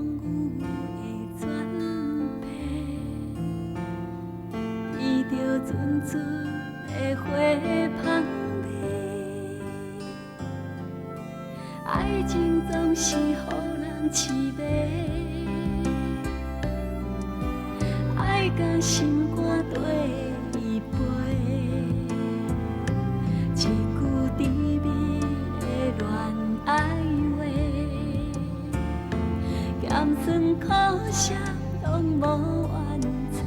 雨的轉變，聞著陣陣的花香味。愛情總是予人癡迷，愛共心肝綴伊飛，一句甜蜜的戀愛話，鹹酸苦澀攏無怨嗟。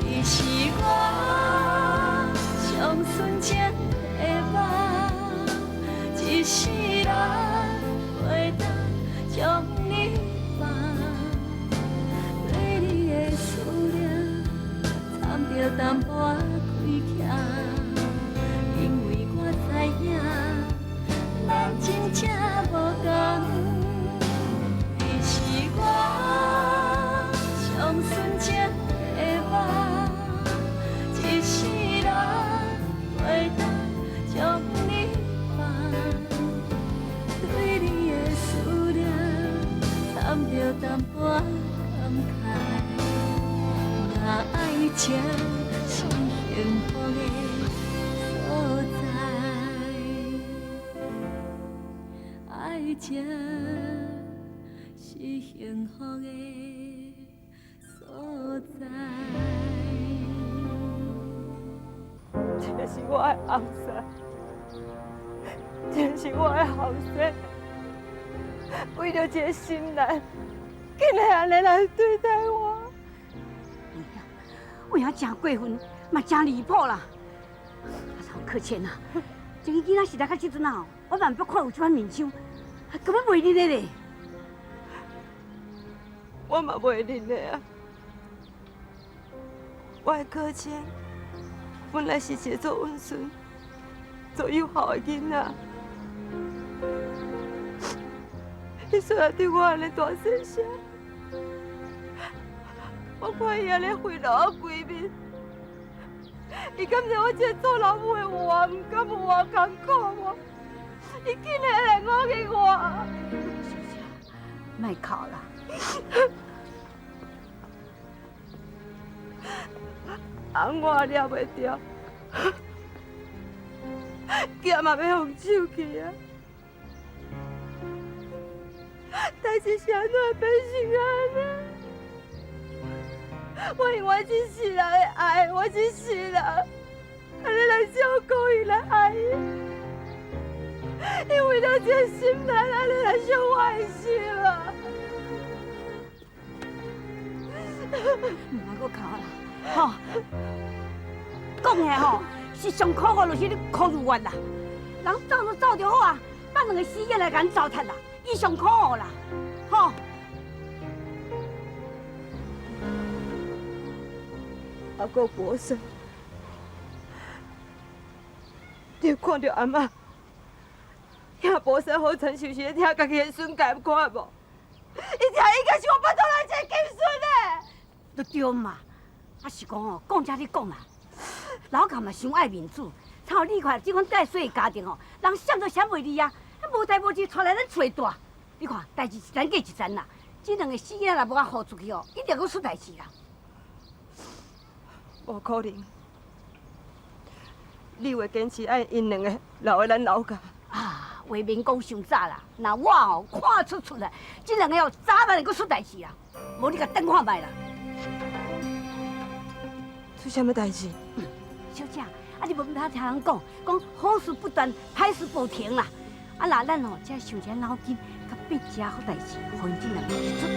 你是我上純情的夢，一世人袂當將你放。對你的思念，摻著淡薄仔虧欠，因為我知影，咱真正無仝。你是我上純情的夢，一世人袂當將你放。對你的思念，摻著淡薄仔感慨。若愛情是幸福的所在，愛情是幸福的所在。這是我的後生，這是我的後生，為著一个心難，竟然按呢來對待我。有影真過分，嘛真離譜啦！阿頭可倩啊，這个囡仔是來到這陣啊，我嘛毋捌看有這款面相，根本袂認得咧。我嘛袂認得啊！我的可倩本來是一个足溫順、足有孝的囡仔，伊雖然對我按呢大細聲，我看伊按呢揮落我規面，伊敢知我這個做老母的有偌毋甘，有偌艱苦無？伊竟然來忤逆我！小姐，莫哭啦！翁我也掠袂著，囝嘛欲予抢去啊！代誌是按怎會變成按呢？我用我這世人的愛，我這世人，按呢來照顧伊，來愛伊，伊為著這個心難，按呢來傷我的心啊！毋通閣哭啦，吼！講的吼是上可惡，就是你苦如月啦。人走就走就好啊，放兩个死囡來共阮糟蹋啦，伊上可惡啦，吼！阿哥博士，你有看著阿嬤聽博士好親像是咧聽家己的孫共款無？伊聽應該是我腹肚內這個金孫的。都對嘛，啊是講哦，講才你講啦，老鉸嘛傷愛面子，像你看這款帶細家庭哦，人閃都閃袂離啊，無代無誌帶來咱厝大，你看代誌一層過一層啦，這兩個死囡仔若無共予出去哦，一定閣出代誌啦。無可能，你會堅持愛𪜶兩個留佇咱老家？啊，話免講傷早啦，若我哦看出出來，這兩個哦早晚會閣出代誌啦，無你共等看覓啦。出啥物代誌？小姐，啊你無毋捌聽人講，講好事不斷，歹事不停啦。啊若咱哦，才想一下腦筋，佮變一下好代誌，予𪜶這兩個一出。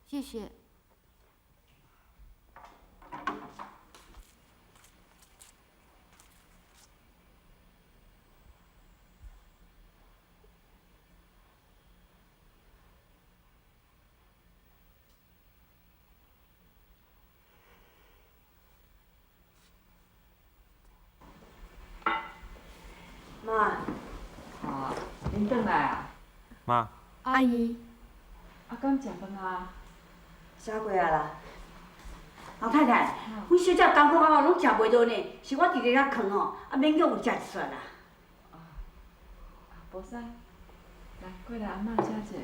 謝謝。恁轉來啊？媽。阿姨。啊，敢食飯啊？食過啊啦。老太太，阮小姐艰苦啊，攏食袂落呢，是我佇咧遐囥吼，啊勉強有食一撮啦。寶山，來過來，阿嬤遮坐。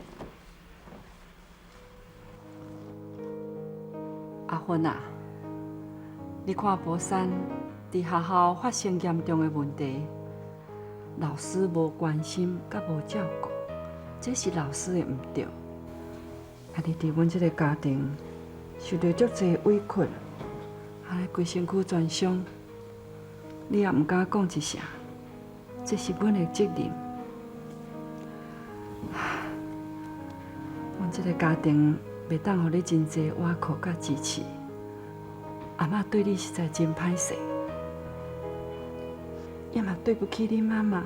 阿芬啊，你看寶山佇學校發生嚴重的問題，老師無關心，佮無照顧，這是老師的毋對。啊，你佇阮這个家庭受著足濟委屈，啊，你規身軀全傷，你也毋敢講一聲，這是阮的責任。阮這个家庭袂當予你真濟倚靠佮支持，阿嬤對你實在真歹勢，也嘛對不起你媽媽。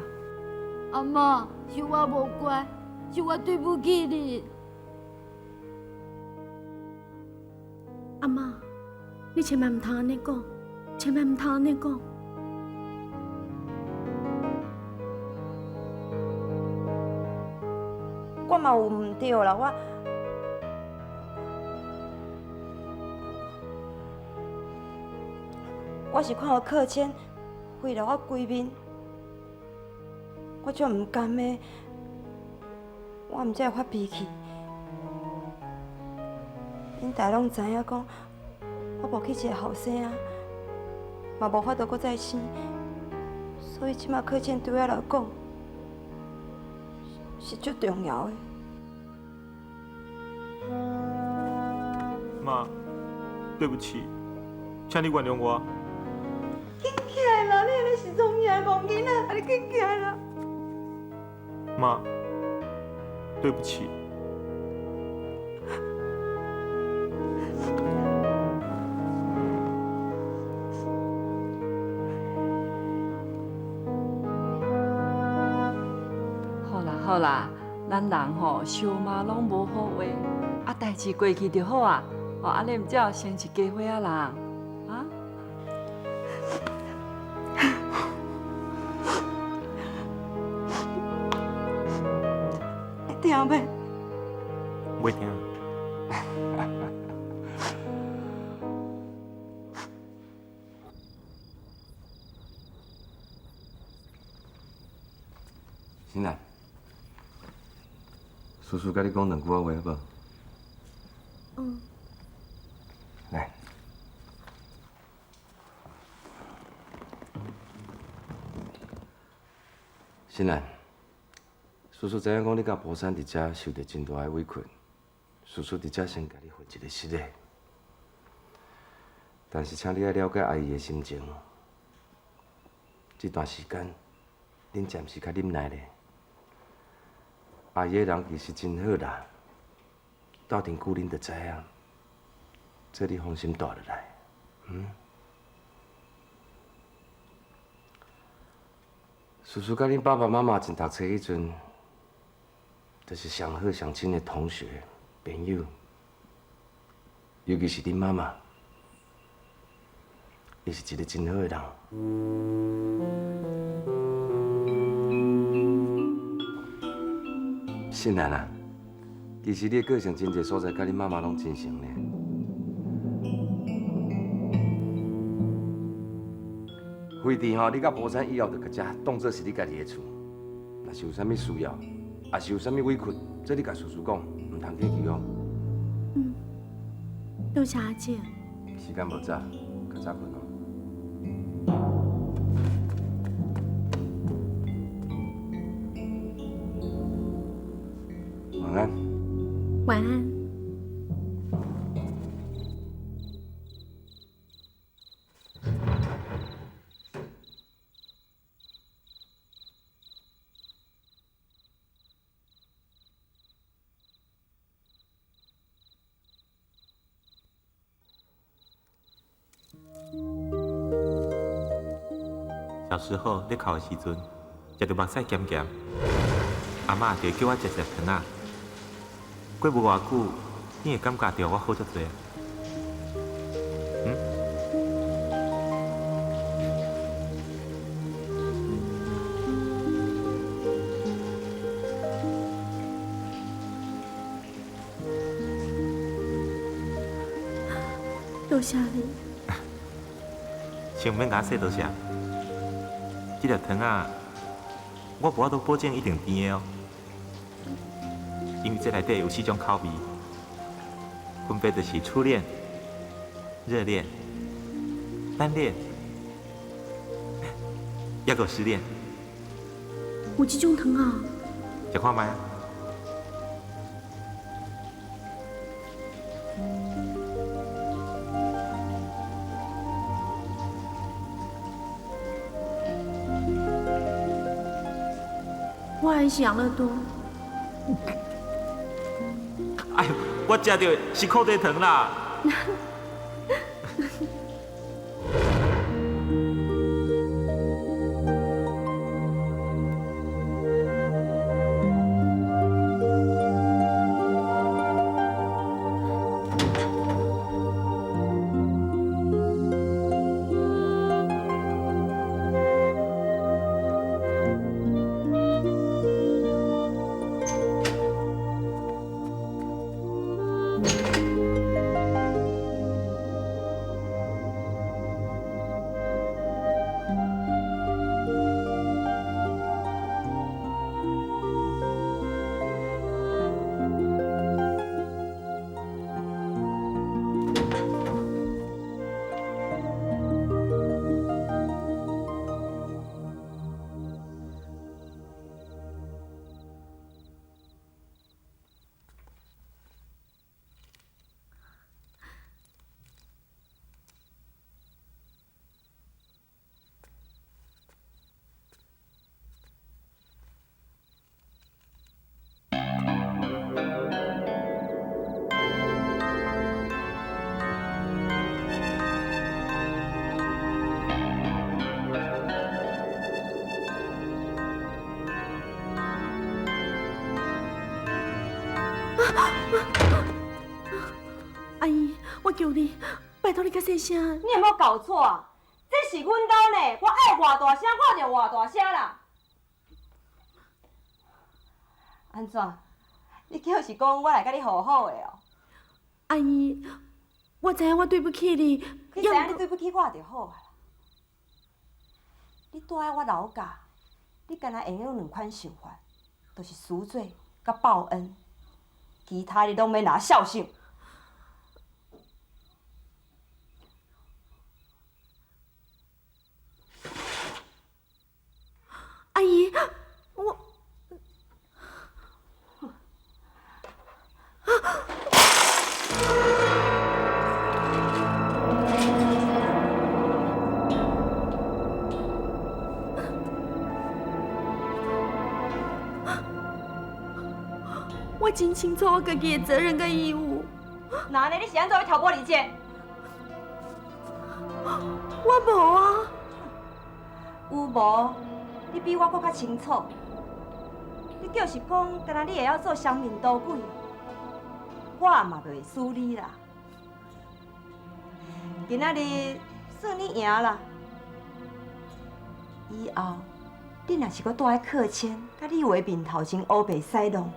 阿嬤，是我無乖，是我對不起你。阿嬤，你千萬毋通按呢講，千萬毋通按呢講。我嘛有毋對啦，我是看予柯谦毀了我規面，我足毋甘的，我毋才會發脾氣。恁大攏知影講，我無去一個後生仔，嘛無法度閣再生，所以這馬柯倩對我來講是足重要的。媽，對不起，請你原諒我。緊起來啦！你按呢是創啥戇囡仔？你緊起來啦！媽，對不起。好啦好啦，咱人吼相罵攏無好話，啊，代誌過去就好啊。哦，按呢毋才有成一家伙仔人，啊？會疼袂？袂疼。新蘭，叔叔佮你講兩句仔話好無？嗯。來。新蘭，叔叔知影講你佮寶山佇遮受著真大的委屈，叔叔佇遮先共你回一个失禮。但是，請你愛了解阿姨的心情。這段時間，恁暫時較忍耐咧。阿姨的人其實真好啦，鬥陣久恁就知影，這你放心蹛落來，嗯。叔叔佮恁爸爸媽媽前讀冊彼陣，就是上好上親的同學朋友，尤其是恁媽媽，伊是一個真好的人。新蘭啊，其實你的個性真濟所在，佮恁媽媽攏真像呢。飛弟吼，你佮寶山以後就佇遮當做是你家己的厝。若是有啥物需要，抑是有啥物委屈，這你共叔叔講，毋通客氣哦。嗯，多謝阿姐。時間無早，較早睏哦。晚安。晚安。小時候咧哭的時陣，食著目屎鹹鹹，阿嬤就會叫我食食糖仔。過無偌久，你會感覺著我好足濟。嗯？多谢你。先毋免共我说多谢，這粒糖仔，我無法度保證一定甜的哦，因為這內底有四種口味，分別就是初戀、熱戀、單戀，抑閣有失戀。有這種糖仔？食看覓啊！我還是養樂多。哎呦，我食著的是苦茶糖啦。阿姨，我求你，拜託你較細聲。你有無搞錯啊？這是阮兜呢，我愛偌大聲我就偌大聲啦。按怎？你就是講我來佮你和好的哦？阿姨，我知影我對不起你。你知影你對不起我就好啊。你住佇我樓下，你敢若會用有兩款想法，就是贖罪佮報恩，其他你攏免拿孝心。阿姨，我。我真清楚我家己的責任佮義務。那呢？你是按怎欲挑撥離間？我無啊。有無？你比我閣較清楚。你就是講，敢若你會曉做雙面刀鬼，我嘛袂輸你啦。今仔日算你贏啦。以後你若是閣蹛佇客遷，佮你話面頭前烏白使弄，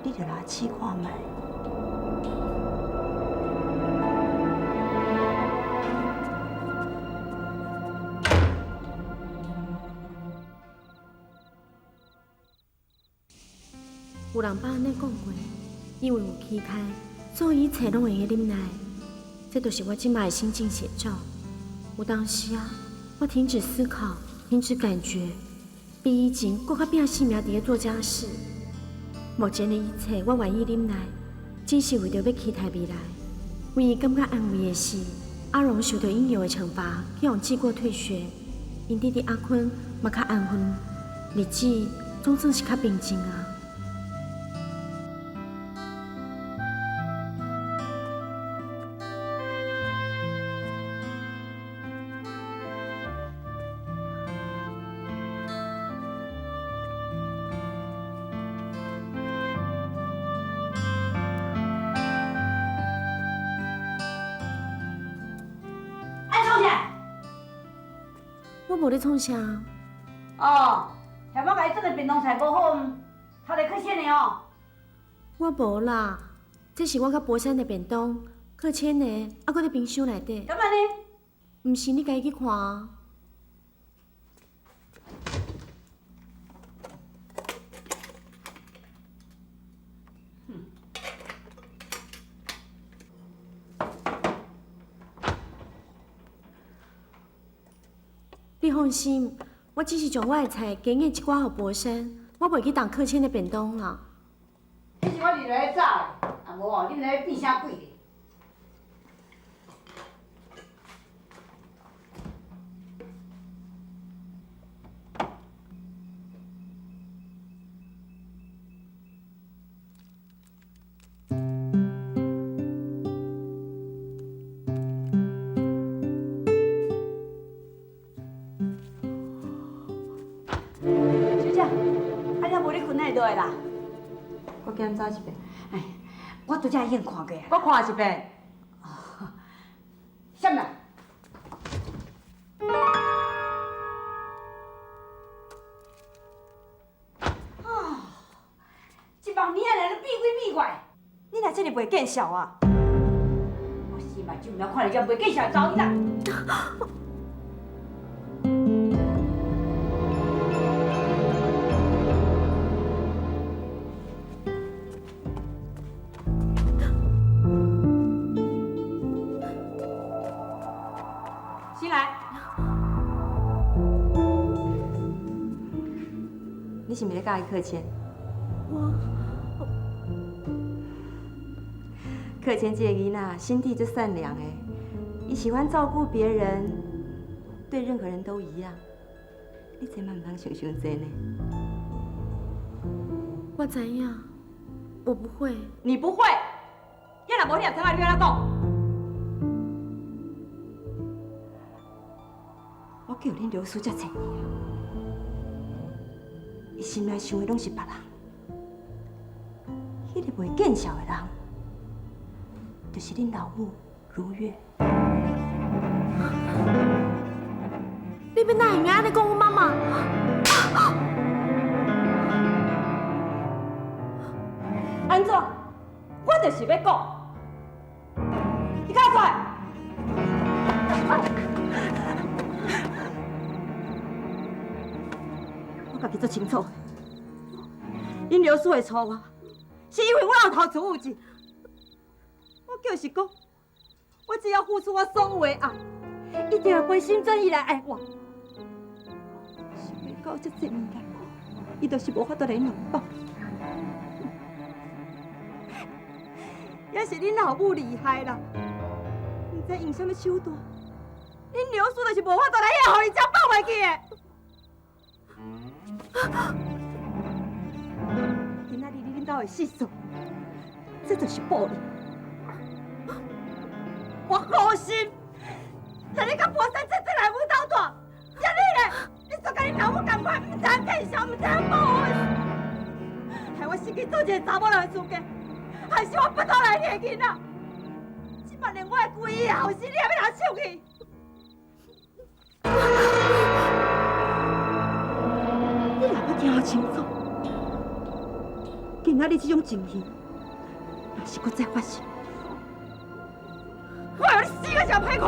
你就來試看覓。有人捌按呢講過，因為有期待，所以一切攏會用忍耐。這就是我這擺的心境寫照。有當時啊，我停止思考，停止感覺，比以前閣較拼性命佇咧做家事。目前的一切，我願意忍耐，只是為著欲期待未來。唯一感覺安慰的是，阿榮受著應有的懲罰，去予記過退學。𪜶弟弟阿坤嘛較安分，日子總算是較平靜啊。我無咧創啥。哦，嫌我共伊做的便當菜無好，頭來去先的哦。我無啦，這是我佮博山的便當，克谦呢，犹阁伫冰箱内底。敢按呢？毋是，你家己去看啊。你放心，我只是将我的菜加拣一寡予博山，我袂去动克谦的便当啦。彼是我二来早的，啊无哦，你来变啥鬼咧？小姐，啊你若无咧困，哪会落来啦？我检查一遍。哎，我拄才已经看过啊。阁看一遍。啥物？啊！这帮年仔来咧变鬼变怪。你若这尔袂见笑啊？我死目睭毋晓看著这袂见笑的查某囡仔。新来，你是毋是咧佮意克谦？我克谦这个囡仔心地足善良的，伊喜欢照顾别人，对任何人都一样。你千万毋通想伤济呢。我知影，我不会。你不会？你若无你也听下你按怎讲？我叫恁刘叔遮济年啊，伊心内想的拢是别人，彼个袂见笑的人，就是恁老母如月。你欲哪会用按呢讲阮妈妈？按怎？我就是欲讲，你敢出来？我家己足清楚，𪜶刘叔会娶我，是因为我有投资有钱。我就是讲，我只要付出我所有的爱，一定会回心转意来爱我。想袂到这济年来，伊就是无法度来两放。也是恁老母厉害啦，毋知用啥物手段，恁刘叔就是无法度来遐，予伊才放袂记的。今仔日你恁兜的死事，这就是报应。我好心，让你佮博山这这来阮兜住，啊你咧，你煞佮恁老母仝款，毋知影见笑，毋知影报恩，害我失去做一个查某人的资格，害死我腹肚内底的囡仔。这摆连我的规个后生，你也欲来抢去？你若欲听清楚，今仔日这种情形，若是阁再发生，我予你死阁诚歹看。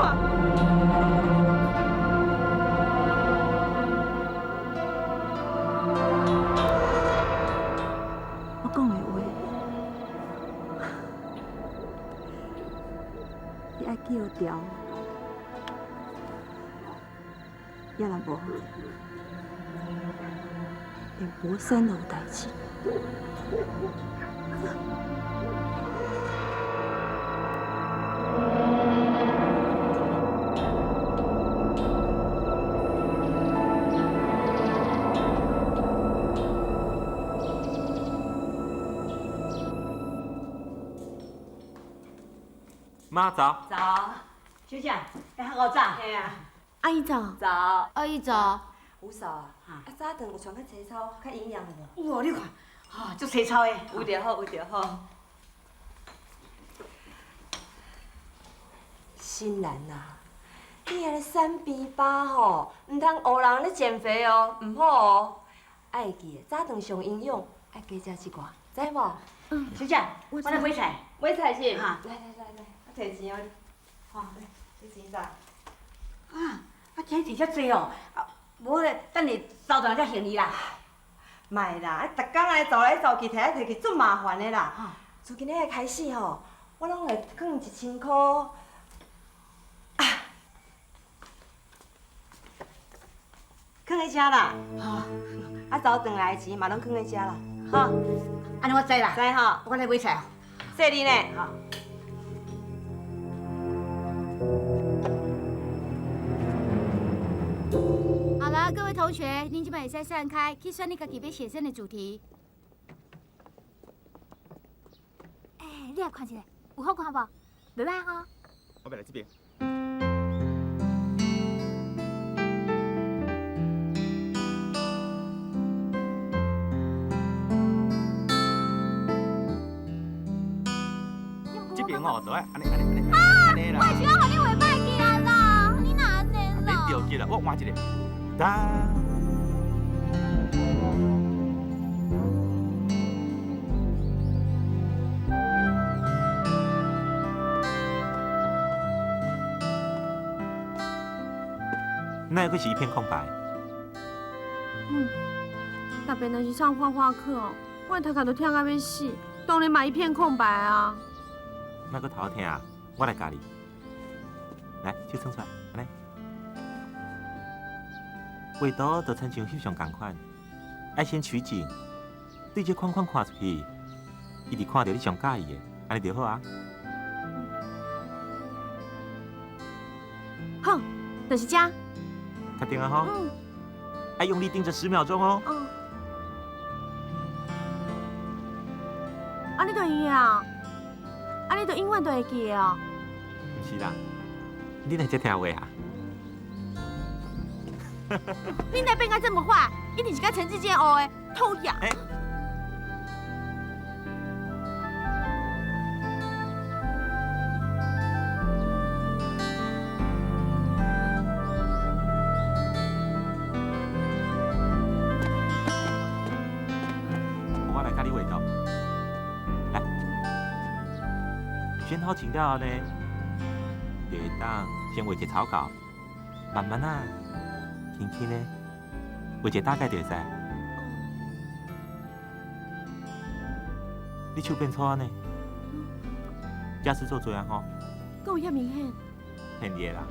我讲的话，你爱记牢，也若无，连博山都有代志。妈早。早。小姐，来学早。嘿啊。阿姨早。早。阿姨早。五嫂啊，啊早顿有穿较齐操，较营养的无？有哦，你看，哈，足齐操的。有就好，有就好。新兰啊，你按呢三比八吼，毋通学人咧减肥哦，毋好哦。爱记得早顿上营养，爱加食一寡，知无？嗯。小姐，我来买菜。买菜是？哈。来来来来，我提摕錢哦，吼，你錢在。啊，啊，錢摕遮濟哦，啊，無咧，等下收轉來才還你啦。莫啦，逐工按呢走來走去，摕來摕去，足麻煩的啦。自今日開始吼，我攏會囥1000箍，啊，囥佇遮啦。啊，走轉來的錢嘛攏囥佇遮啦。好，按呢我知啦。知吼。我來買菜。謝你呢。好。好了，各位同學，恁這擺會使散開，去選你家己欲寫生的主題。欸，你來看一下，有好看無？袂䆀吼。我欲來這邊。這邊哦，就愛按呢按呢按呢按呢啦。我是欲予你畫歹去啊啦，你哪按呢啦？免著急啦，我換一个。哒。那閣是一片空白。嗯，特別若是上畫畫課哦，我的頭殼都疼甲欲死，當然嘛一片空白啊。莫閣頭疼，我來教你。來，手伸出來，按呢。畫圖就親像翕相仝款，愛先取景，對這款款看出去，一直看著你上佮意的，按呢就好啊。好，就是這。確定啊吼。嗯。愛用力盯著10秒鐘哦。嗯。啊，你就會記啊？啊，你就永遠都會記哦？毋是啦，你哪會遮聽話啊？你哪變甲這麼壞？一定是佮陳志堅學的，討厭！欸。我來教你畫圖，來，選好景了後呢，就會當先畫一個草稿，慢慢啊。輕輕的，畫一個大概就會使。你手變粗按呢？家事做濟啊吼？閣有遐明顯？騙你的啦，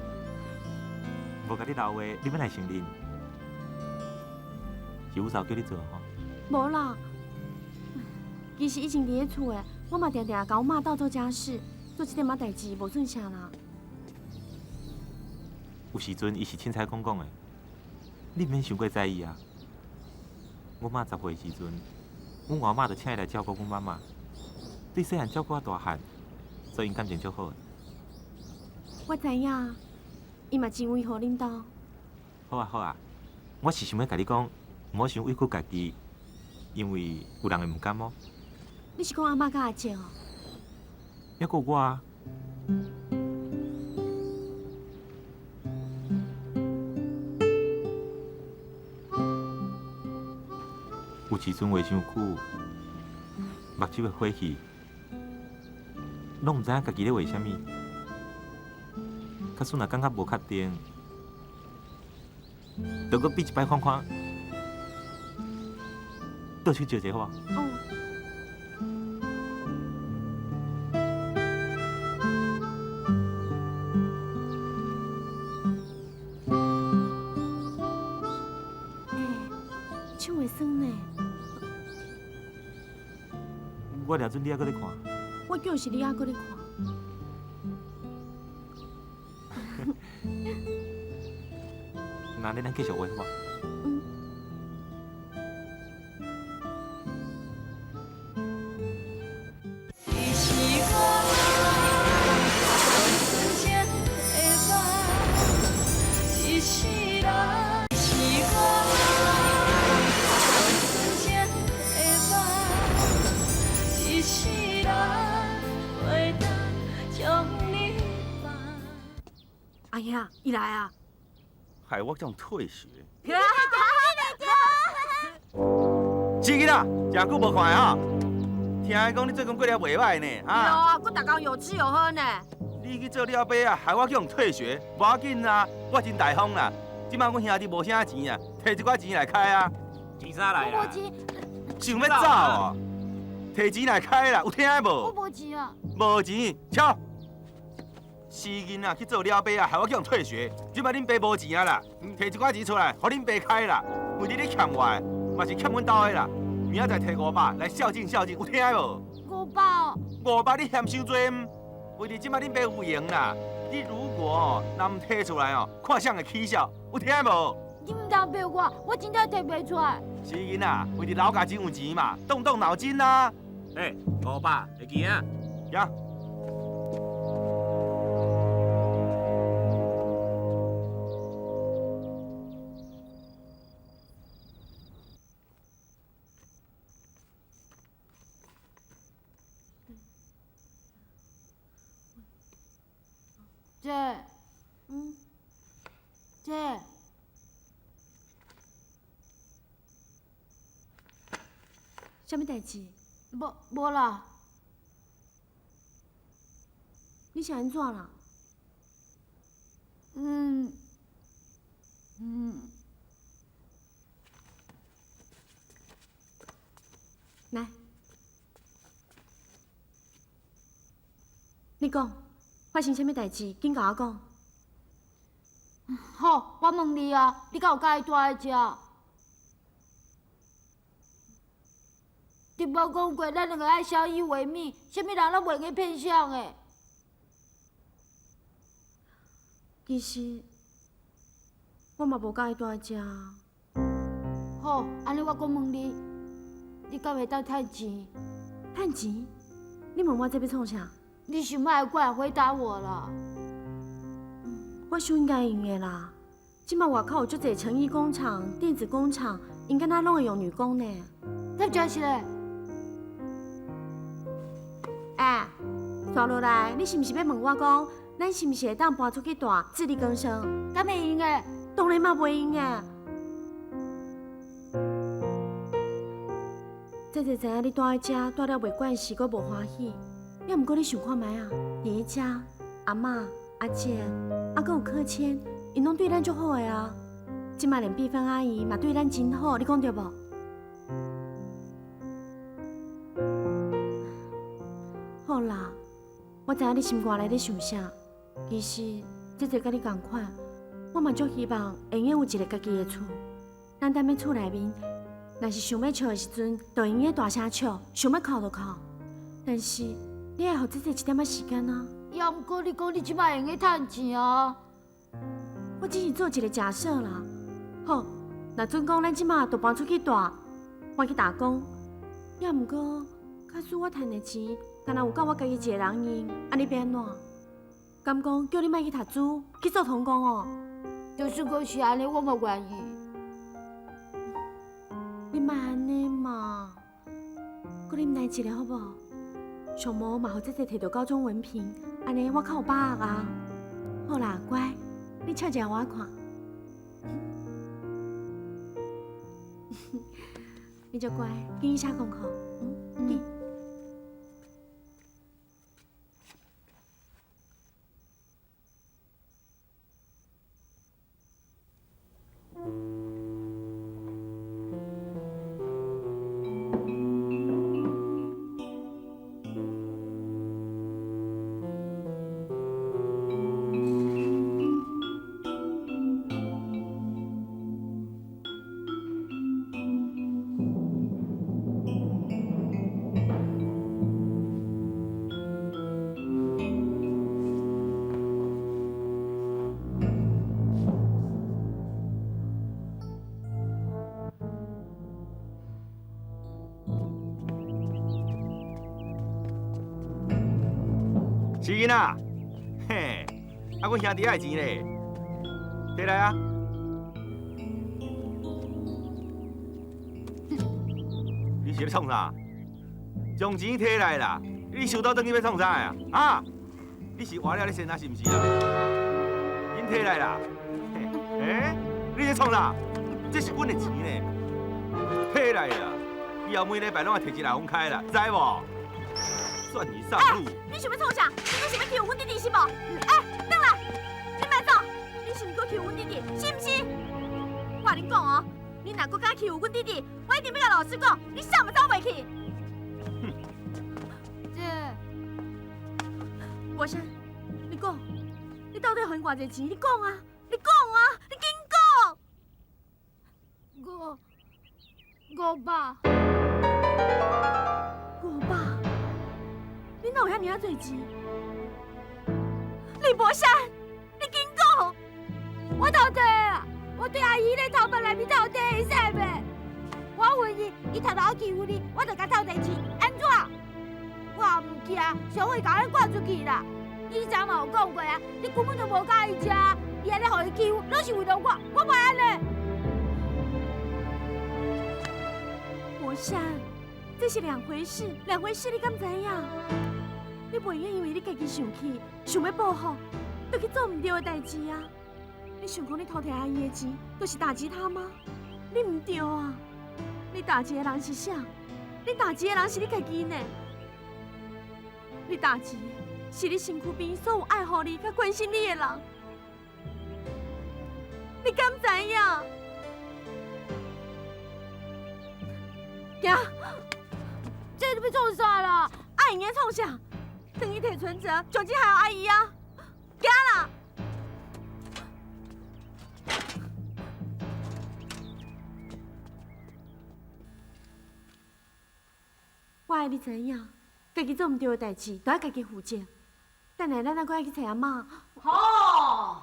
無共你留話，你欲來承認？是有嫂叫你做吼？無啦，其實以前佇咧厝的，我嘛定定共阮媽鬥做家事，做這點仔代誌無算啥啦。有時陣伊是凊彩講講的。你毋免傷過在意啊！阮媽10歲時陣，阮外媽就請伊來照顧阮媽媽。對細漢照顧到大漢，所以𪜶感情足好的。我知影，伊嘛真維護恁兜。好啊好啊，我是想欲共你講，毋好傷委屈家己，因為有人會毋甘哦。你是講阿嬤佮阿叔哦？猶閣有我啊！有時陣畫傷久，目睭會火去，攏毋知影家己咧畫啥物。假使若感覺無確定，就閣比一擺看看，倒手照一下好無？哦。欸，手會酸呢。我掠準你猶閣咧看。我就是你猶閣咧看。那咱繼續畫好無？嗯。阿兄，伊來啊！害我這樣退學。志囡仔，誠久無看的吼，聽講你最近過得袂䆀呢，有啊，閣逐工有吃有喝呢。你你去做了尾啊，害我去予退学，無要緊啦，我真大方啦。這擺阮兄弟無啥錢啊，提一寡錢來開啊。錢啥來我無錢。想欲走哦？提錢來開啦，有聽無？我無錢啊。無錢，笑。死囡仔去做了尾啊，害我去予退學。這擺恁爸無錢啊啦，提一寡錢出來，予恁爸開啦。為著你欠我的，嘛是欠阮兜的啦。明仔載提500來孝敬孝敬，有聽無？500。500你嫌傷濟毋？為著這擺恁爸有閒啦，你如果哦，若毋提出來哦，看誰會起笑，有聽無？你毋通逼我，我真正提袂出來。死囡仔，為著老家真有錢嘛，動動腦筋啦。欸，500會記啊？行。姐，姐，啥物代誌？無啦。你是按怎啦？來，你講。發生啥物代誌？緊共我講。好，我問你啊，你敢有佮意住佇遮？你無講過，咱兩个愛相依為命，啥物人攏袂用騙誰的。其實我嘛無佮意住佇遮。好，按呢我閣問你，你敢會當趁錢？趁錢？你問我這欲創啥？你想欲過來回答我啦。我想應該會用的啦。這擺外口有足濟成衣工廠、電子工廠，𪜶敢若攏會用女工呢。那真是嘞。哎，煞落來，你是毋是欲問我講，咱是毋是會當搬出去住，自力更生？敢會用的？當然嘛袂用的。姐姐知影你住佇遮住了袂慣勢，閣無歡喜。猶毋過你想看覓啊？佇彼遮，阿嬤、阿姐，啊，閣有柯謙，𪜶攏對咱足好的啊。這擺連碧芬阿姨嘛對咱真好，你講對無？好啦，我知影你心肝內咧想啥。其實姐姐佮你仝款，我嘛足希望會用得有一个家己的厝。咱踮咧厝內面，若是想欲笑的時陣，就會用得大聲笑；想欲哭就哭。但是你愛予姐姐一點仔時間啊！猶毋過你講你這擺會用得趁錢啊？我只是做一个假設啦。好，若準講咱這擺就搬出去住，搬去打工，猶毋過，假使我趁的錢，敢若有夠我家己一个人用，按呢欲按怎？敢講叫你莫去讀書，去做童工哦？就算講是按呢，我嘛願意。你莫按呢嘛，閣忍耐一下好無？上無嘛，予姐姐摕著高中文憑，按呢我較有把握啊。好啦，乖，你笑一下我看。你足乖，緊去寫功課，緊。死囡仔，嘿，啊，阮兄弟愛錢咧，提來啊！你是咧創啥？將錢提來啦！你收到轉去欲創啥啊？啊？你是活了咧先啊，是毋是啊？緊提來啦！欸，你咧創啥？這是阮的錢呢，提來啦！以後每禮拜攏愛提一來予阮開啦，知無？算你上路。你想欲创啥？你阁想欲欺负阮弟弟是无？欸，转来，你莫走！你是毋是阁欺负阮弟弟？是毋是？我共恁讲哦，你若阁敢欺负阮弟弟，我一定欲共老师讲，你啥嘛走袂去。姐，博山，你讲，你到底予𪜶偌济钱？你讲啊，你讲啊，你紧讲。500。500？你哪有遐尔仔济钱？李博山，你紧讲！我偷摕啊！我对阿姨咧头髮內面偷摕會使袂？我問伊，伊頭頭欺負你，我就共偷摕錢，按怎？我也毋驚，小慧共咱趕出去啦。你以前嘛有講過啊，你根本就無佮意食，你按呢予伊欺負，攏是為著我，我袂按呢。博山，這是兩回事，兩回事，你敢知影？你袂用因為你家己生氣，想欲報復，就去做毋對的代誌啊！你想講你偷摕阿姨的錢，就是打擊她嗎？你毋對啊！你打擊的人是啥？你打擊的人是你家己呢？你打擊的是你身軀邊所有愛護你、佮關心你的人，你敢知影？行，這你欲創啥啦？阿會用創啥？轉去提存折，將錢還予阿姨啊！行啦！我愛你知影，家己做毋對的代誌，都愛家己負責。等下咱還閣愛去揣阿嬤。吼！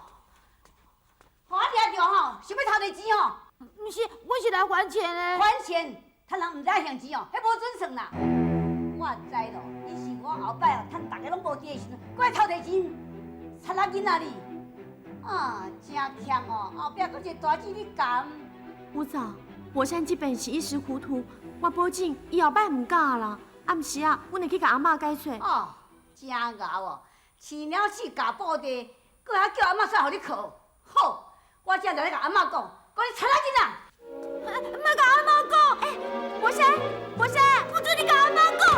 予我掠著吼，想欲偷摕錢吼？毋是，我是來還錢的。還錢？趁人毋知影還錢哦，彼無準算啦。我知咯，你是我後擺哦，趁逐家攏無佇的時陣，閣來偷摕錢，賊仔囡仔你，啊，真欠哦！後壁閣一個大姊你共。五嫂，博山這邊是一時糊塗，我保證伊後擺毋敢啦。暗時啊，阮會去共阿嬤解釋。哦，真𠢕哦，飼鳥鼠咬布袋，閣還叫阿嬤煞予你囥。好，我這就來共阿嬤講，講你賊仔囡仔。莫共阿嬤講，欸，博山，博山，不准你共阿嬤講。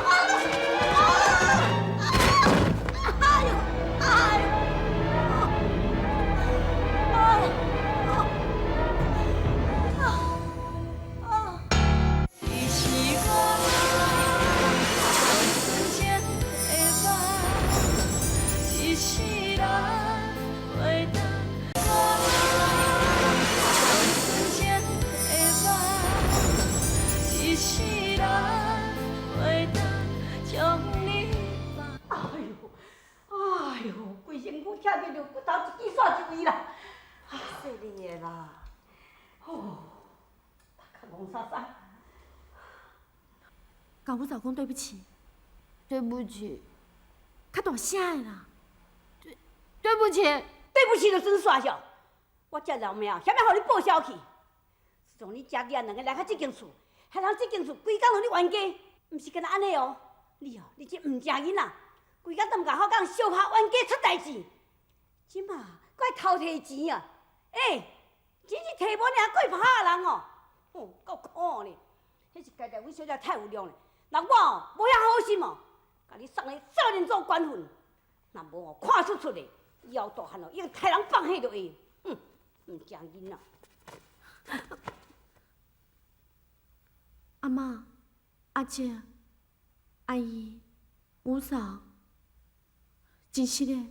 哎呦，哎呦，规身躯痛得就骨头一支煞一位啦！细腻的啦，吼，头壳戆沙沙。共五嫂讲對不起，對不起，較大聲的啦。對不起，對不起就準煞笑。我這饒命，啥物予你報銷去？自從你遮囝兩个來到這間厝，彼人這間厝規工攏咧冤家，毋是干焦按呢哦。你哦，你這毋正囡仔，規工都毋共好共相拍冤家出代誌。這馬閣愛偷提錢啊！欸，錢是提無爾，閣會拍人哦！吼，夠苦呢。彼是家己阮小姐太有量咧，若我哦無遐好心哦，共你送去少年組管訓，若無哦看出出的，以後大漢哦，已經刣人放火就會。哼，毋正囡仔。阿嬤、阿姐、阿姨、五嫂，真實的，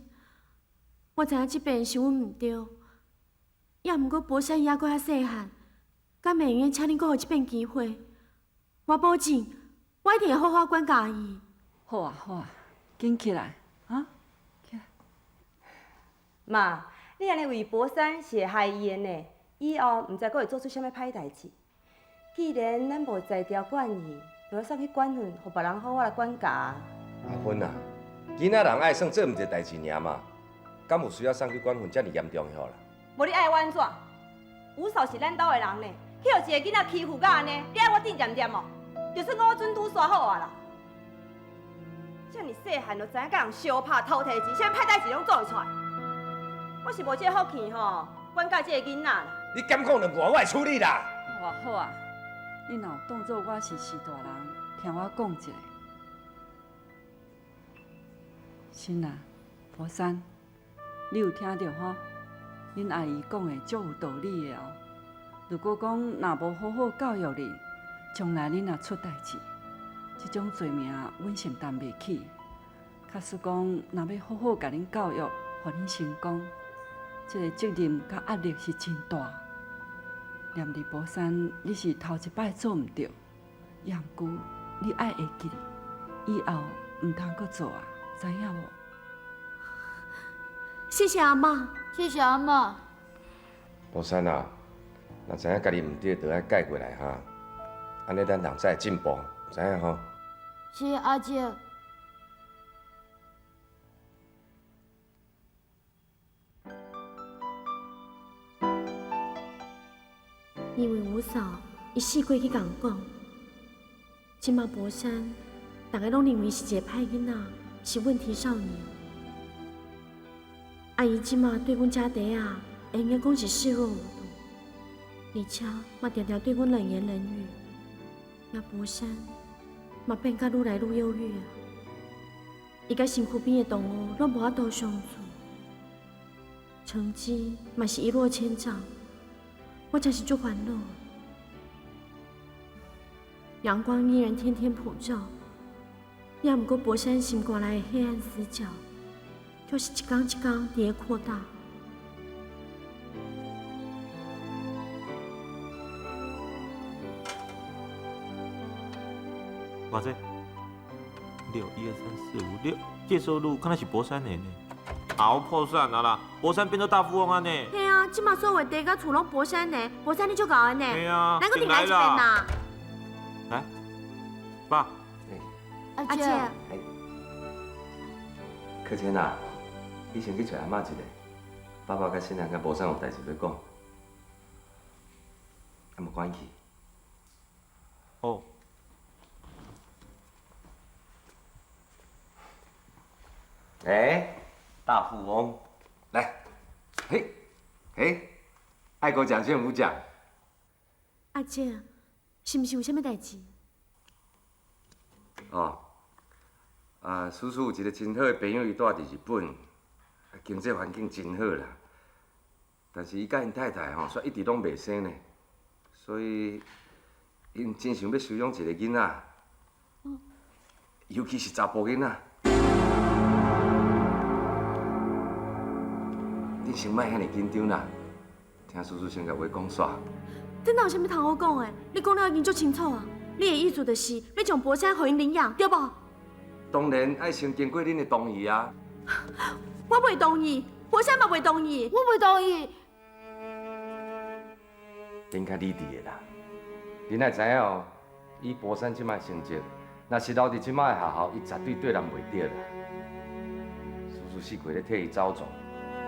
我知影這遍是阮毋對，也毋過博山伊猶閣較細漢，敢會用得請恁閣予這遍機會？我保證，我一定會好好管教伊。好啊好啊，緊起來啊！起來。媽，你按呢為博山是會害伊的呢，以後毋知閣會做出啥物歹代誌。既然咱無才調管伊，就愛送去管訓，予別人好好來管教。阿芬啊，囡仔人愛耍做毋對代誌爾嘛，敢有需要送去管訓遮爾嚴重遐啦？無你愛我按怎？五嫂是咱兜的人呢，去予一個囡仔欺負甲按呢，你愛我鎮恬恬哦？就算講我準拄煞好啊啦。遮爾細漢就知影共人相拍偷提錢，啥物歹代誌攏做會出來。我是無這個福氣吼，管教這個囡仔啦。你敢講兩句，我會處理啦。好啊好啊，你若有當做我是序大人，聽我講一下。新啊，寶山，你有聽著吼？恁阿姨講的足有道理的哦。如果講若無好好教育你，將來恁若出代誌，這種罪名阮承擔袂起。假使講若欲好好共恁教育，予恁成功，這個責任佮壓力是真大。念佇寶山，你是頭一擺做毋著，也毋過你愛會記，以後毋通閣做啊，知影無？謝謝阿嬤，謝謝阿嬤。寶山啊，若知影家己毋對，就愛改過來哈。按呢，咱人才會進步，知影吼？是阿姐。因為吳嫂伊四過去共講，這馬寶山，逐家攏認為是一個歹囡仔，是問題少年。阿姨這馬對阮家弟仔，會用講是視若無睹，而且嘛定定對阮冷言冷語。那寶山嘛變甲愈來愈憂鬱啊！伊佮身軀邊的同學攏無法度相處，成績嘛是一落千丈。我真是足煩惱。陽光依然天天普照，也毋過寶山心肝內的黑暗死角，卻是一工一工佇咧擴大。偌濟？六一二三四五六，這收入看來是寶山的呢。好破產啊啦！寶山變做大富翁啊呢！嘿啊，這馬所有地佮厝攏寶山的，寶山你足𠢕的呢。嘿啊，咱閣另來一遍啦。來，爸，阿姐，克谦啊，你先去揣阿嬤一下，爸爸佮新蘭佮寶山有代誌欲講，啊，無趕緊去。哦。欸，大富翁，來，嘿，嘿，愛國獎政府獎。阿姐，是毋是有啥物代誌？哦，啊，叔叔有一個真好的朋友，伊住佇日本，經濟環境真好啦。但是伊佮𪜶太太吼，煞一直攏袂生呢，所以𪜶真想欲收養一個囡仔，尤其是查埔囡仔。你先莫遐爾緊張啦，聽叔叔先共話講煞。這哪有啥物通好講的？你講了已經足清楚啊！你的意思就是欲將寶山予𪜶領養，對無？當然愛先經過恁的同意啊！我袂同意，寶山嘛袂同意，我袂同意。恁較理智的啦，恁愛知影哦，以寶山這擺成績，若是留佇這擺的學校，伊絕對對人袂著啦。叔叔四界咧替伊走狀。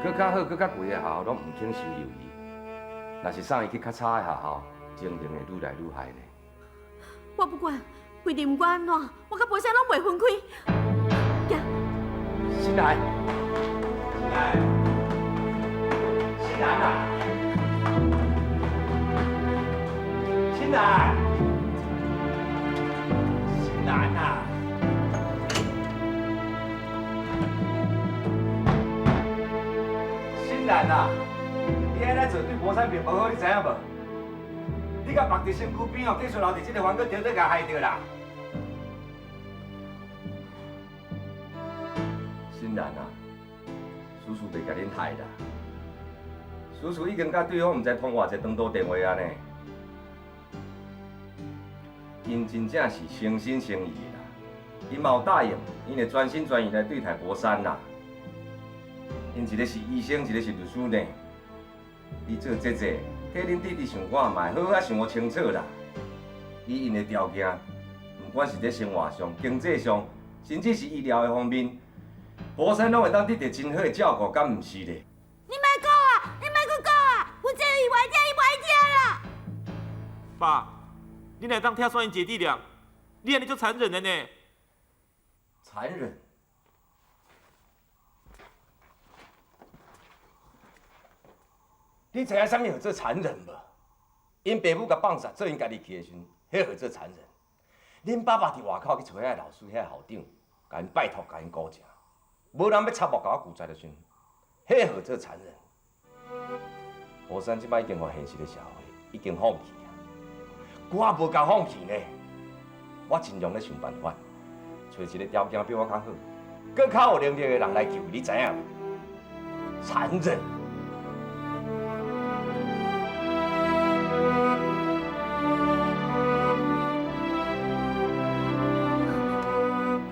閣較好、閣較貴的學校攏毋肯收留伊，若是送伊去較差的學校，情形會愈來愈害呢。我不管，規定毋管按怎，我佮寶山攏袂分開。行。新蘭，新蘭，新蘭啊！新蘭，新蘭啊！新蘭啊，你按呢做對寶山並無好，你知影無？你共縛佇身軀邊哦，繼續留佇這个環境，著著共害著啦。新蘭啊，叔叔袂共恁害啦。叔叔已經佮對方毋知通偌濟長途電話啊呢。𪜶真正是誠心誠意的啦，𪜶嘛有答應，𪜶會全心全意來對待寶山啦。𪜶一個是醫生，一個是律師呢。你做姐姐，替恁弟弟想看覓，好好想予清楚啦。以𪜶的條件，毋管是佇生活上、經濟上，甚至是醫療的方面，寶山攏會當得著真好的照顧，敢毋是咧？你莫講啊！你莫閣講啊！阮這伊袂聽，伊袂聽啦。爸，你哪會當拆散𪜶姐弟倆？你按呢足殘忍的呢！殘忍？你知影啥物號做殘忍無？𪜶爸母共放殺，做𪜶家己去的時陣，彼號做殘忍。恁爸爸佇外口去揣遐老師、遐校長，共𪜶拜託，共𪜶鼓勵。無人欲插目共我求財就算，彼號做殘忍。何生這擺已經予現實的社會已經放棄啊，我無共放棄呢，我盡量咧想辦法，揣一個條件比我較好、閣較有能力的人來救伊，你知影無？殘忍。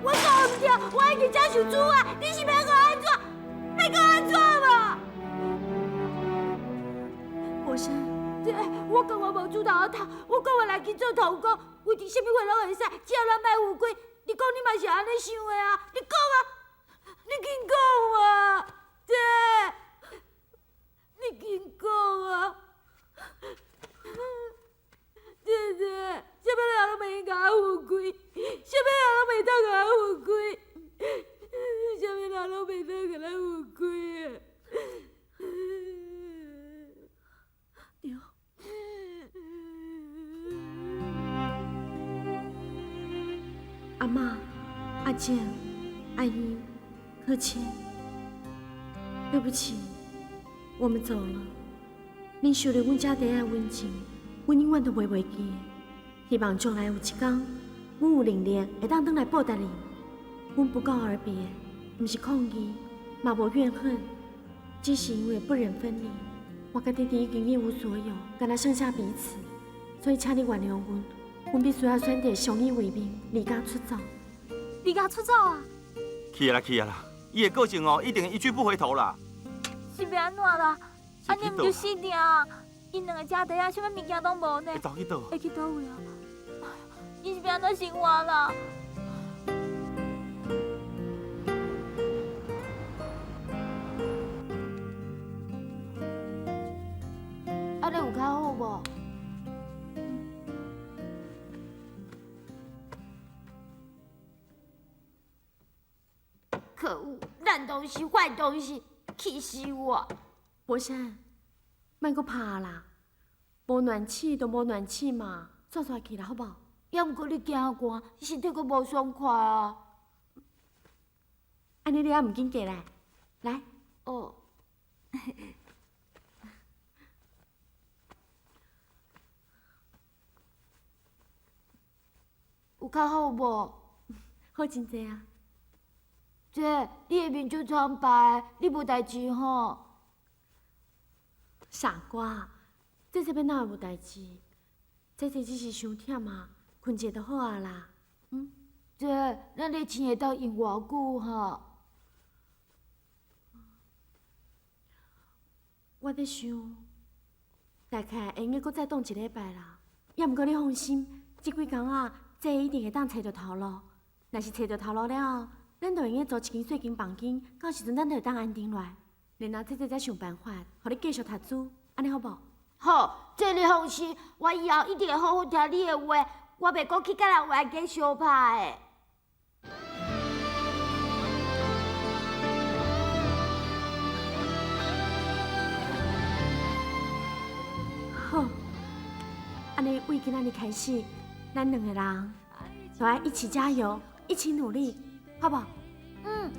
我讲毋对，我已经接受处罚，你是欲予我按怎？欲予我按怎嘛？博山，这我感觉无煮头好头，我讲我来去做头工，为着啥物话拢会使，只要咱莫犯规。你讲你嘛是按呢想的啊？你讲啊，你紧讲啊，这，你紧讲啊，姐姐，啥物人拢袂用共我犯规，啥物人拢袂当共我犯规，啥物人拢袂当共咱犯规啊！对。阿嬷、阿姐、阿姨、柯谦，对不起，我們走了。恁受了阮遮弟仔的溫情，阮永遠都袂袂記的。希望將來有一天，阮有能力會當轉來報答恁。阮不告而別，毋是抗議，嘛無怨恨，只是因為不忍分離。我佮弟弟已經一無所有，干焦剩下彼此，所以請你原諒阮。阮必須要選擇相依為命，離家出走。離家出走啊！去啊啦，去啊啦！伊的個性哦，一定一去不回頭啦。是欲按怎啦？按呢毋就死定啊！𪜶兩个遮底啊，啥物物件攏無呢？會走去佗？會去佗位啊？𪜶是欲按怎生活啦？按呢有較好無？可惡，爛東西，壞東西，氣死我！博山，莫閣拍啦，無暖氣就無暖氣嘛，煞煞去啦，好無？猶毋過你驚寒，身體閣無爽快啊！按呢你也毋緊過來，來。哦。有較好無？好真濟啊！姐，你的面足蒼白，你無代誌吼？傻瓜，姐這邊哪會無代誌？姐姐只是傷忝啊，睏一下就好啊啦。嗯，姐，咱咧穿會當用偌久哈？我咧想，大概會用閣再擋一禮拜啦。猶毋過你放心，這幾工啊，姐一定會當揣著頭路。若是揣著頭路了後，咱就會用租一間細間房間，到時陣咱就會當安定落來，然後姐姐再想辦法，予你繼續讀書，按呢好無？好，這你放心，我以後一定會好好聽你的話，我袂閣去佮人冤家相拍的。好，按呢為今仔日開始，咱兩個人就愛一起加油，一起努力。好不好？嗯。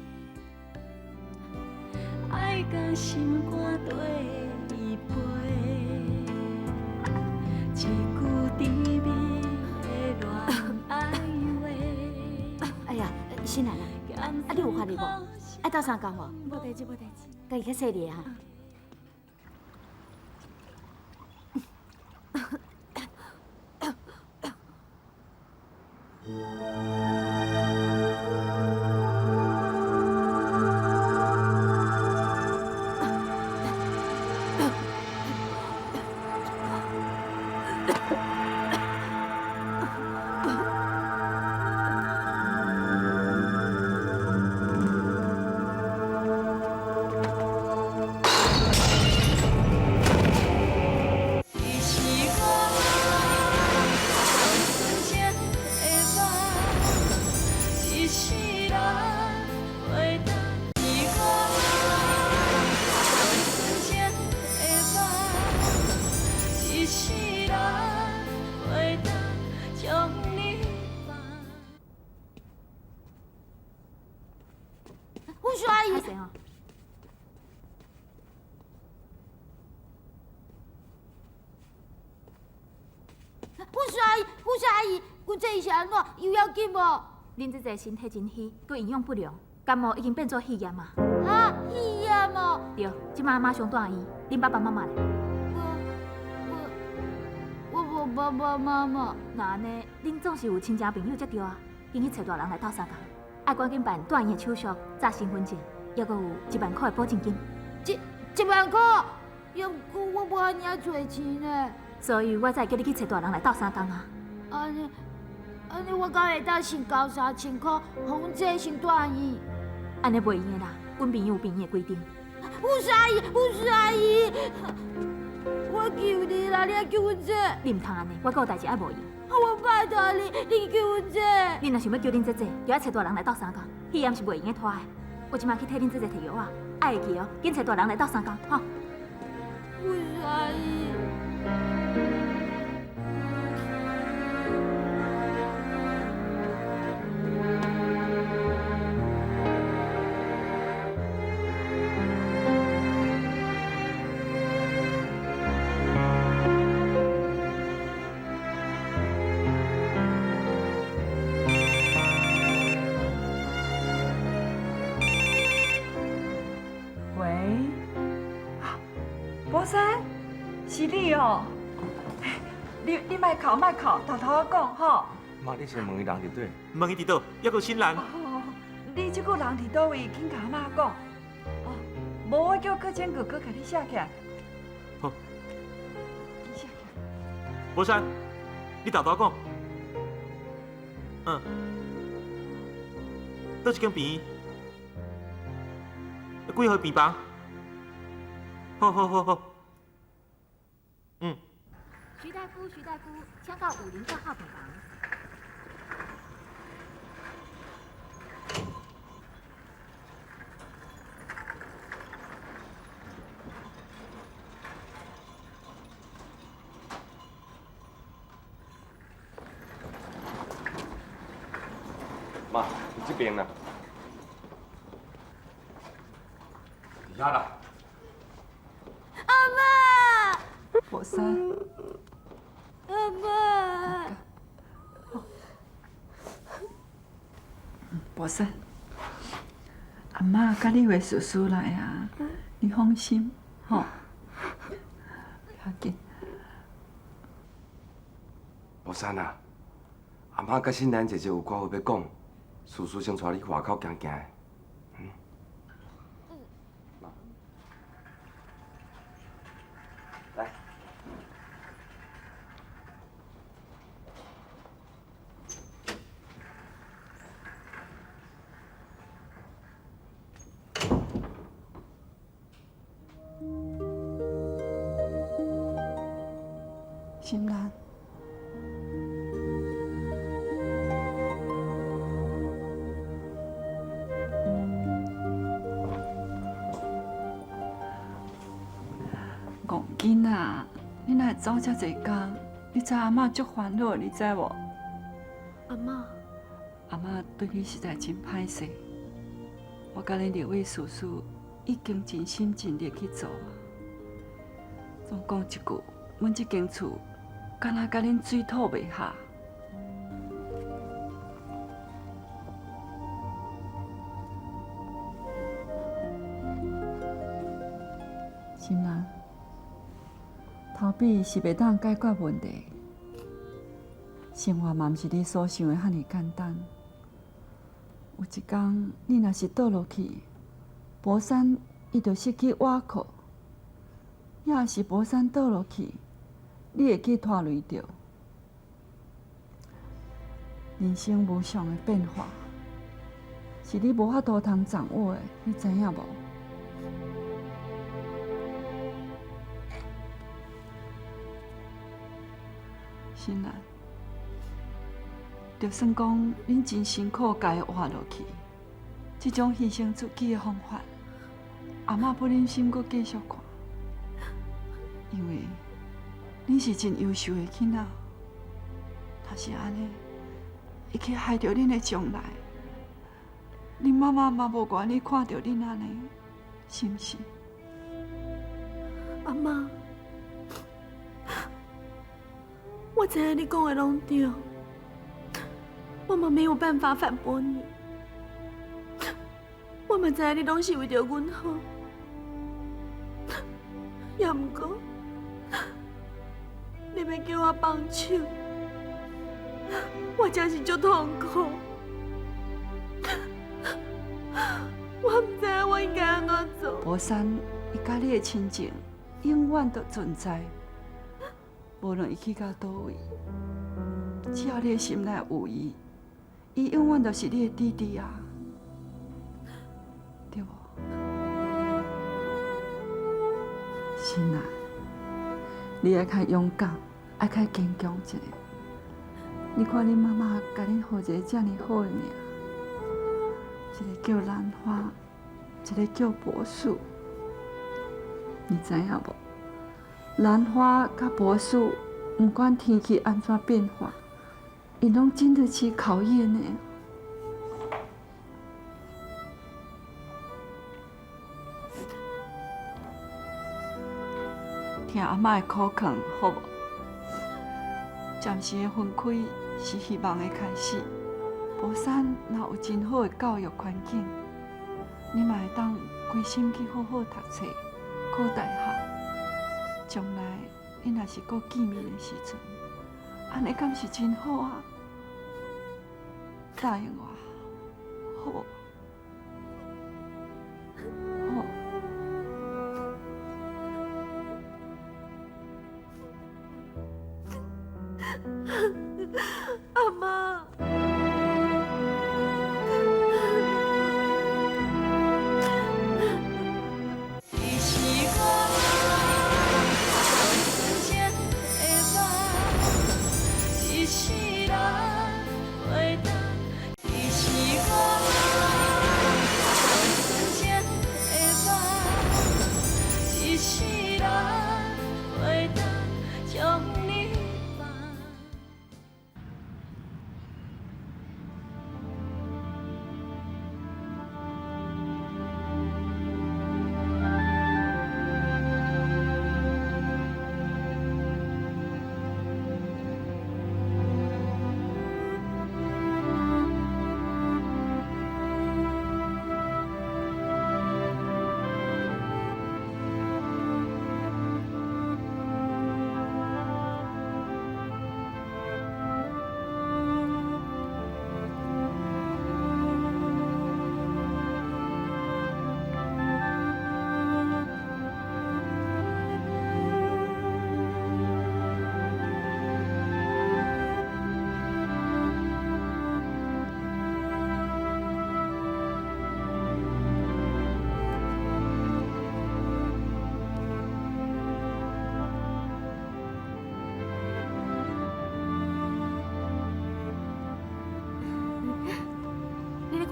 愛佮心肝綴伊飞，一句甜蜜的恋愛話。哎呀，新蘭啊，啊你有法力無？愛鬥相共無？無代誌，無代誌，家己較細膩哈。你是我护士阿姨，护士阿姨，阮这伊是按怎？有要紧无？恁姐姐身体真虚，阁营养不良，感冒已经变做肺炎啊！啊，肺炎哦！对，这马马上住院，恁爸爸妈妈咧？我无爸爸妈妈。那按呢，恁总是有亲戚朋友才对啊，紧去揣大人来斗相共，爱赶紧办住院的手续，查身份证，犹阁有一万块的保证金。一万块，犹阁我无按呢揣钱呢。所以我才会叫你去揣大人来斗相共啊。按呢，按呢，我敢会当先交3000箍，予阮姐先住院？按呢袂用的啦，阮病院有病院的规定。护士阿姨，护士阿姨，我求你啦，你爱救阮姐。你毋通按呢，我阁有代志爱无用。我拜托你，你救阮姐。你若想欲救恁姐姐，就爱揣大人来斗相共，肺炎是袂用得拖的。我这马去替恁姐姐提药啊，爱会记哦，紧揣大人来斗相共，吼。护士阿姨。是你哦，你莫哭莫哭，沓头仔讲吼。妈，你先问伊人伫佗？问伊伫佗，犹阁新兰。哦，你这久人伫佗位，紧共阿妈讲。哦，无我叫柯坚哥哥共你写起来。好。你写起来。宝山，你沓头讲。嗯。佗一间病院？几号病房？好好好好。嗯。徐大夫，徐大夫，请到502号病房。妈，伫这边啦。伫遐啦。阿妈。宝山。阿妈。宝山，阿妈佮你话叔叔来啊，你放心，吼。不要紧。宝山啊，阿妈佮新兰姐姐有寡话欲讲，叔叔先带你去外口行行。嗯。来。心兰。戆囡仔，你哪会走遮济工？你知阿嬷足烦恼，你知无？阿嬷，阿嬷对你实在真歹势。我佮恁两位叔叔已经尽心尽力去做啊。总讲一句，阮这间厝敢若佮恁水土袂合。心兰，逃避是袂当解决问题，生活嘛毋是你所想的遐尔简单。有一天，你若是倒落去，宝山伊就失去倚靠；也是宝山倒落去，你会去拖累著。人生无常的变化，是你无法度通掌握的，你知影无？心兰，就算讲恁真辛苦共伊活落去，这种牺牲自己的方法，阿嬷不忍心阁继续看，因为恁是真优秀的囡仔，若是按呢，会去害著恁的将来。恁妈妈嘛无愿意看著恁按呢，是毋是？阿嬷，我我知影你讲的攏對，我嘛沒有辦法反駁你。我嘛知影你攏是為著阮好，也毋過，你欲叫我放手，我真是足痛苦。我毋知影我應該按怎做。寶山，伊佮你的親情永遠都存在，無論伊去到佗位，只要你的心內有伊，伊永遠就是你的弟弟啊，對無？心啊，你愛較勇敢，愛較堅強一下。你看恁媽媽共恁予一個遮爾好的名，一個叫蘭花，一個叫柏樹。你知影無？蘭花佮柏樹，毋管天氣按怎變化，𪜶攏經得起考驗的。聽阿嬤的苦勸，好無？暫時的分開是希望的開始。寶山若有真好的教育環境，你嘛會當規心去好好讀冊、考大學。將來恁若是閣見面的時陣，按呢敢是真好啊？答應我，好無？好。阿嬤。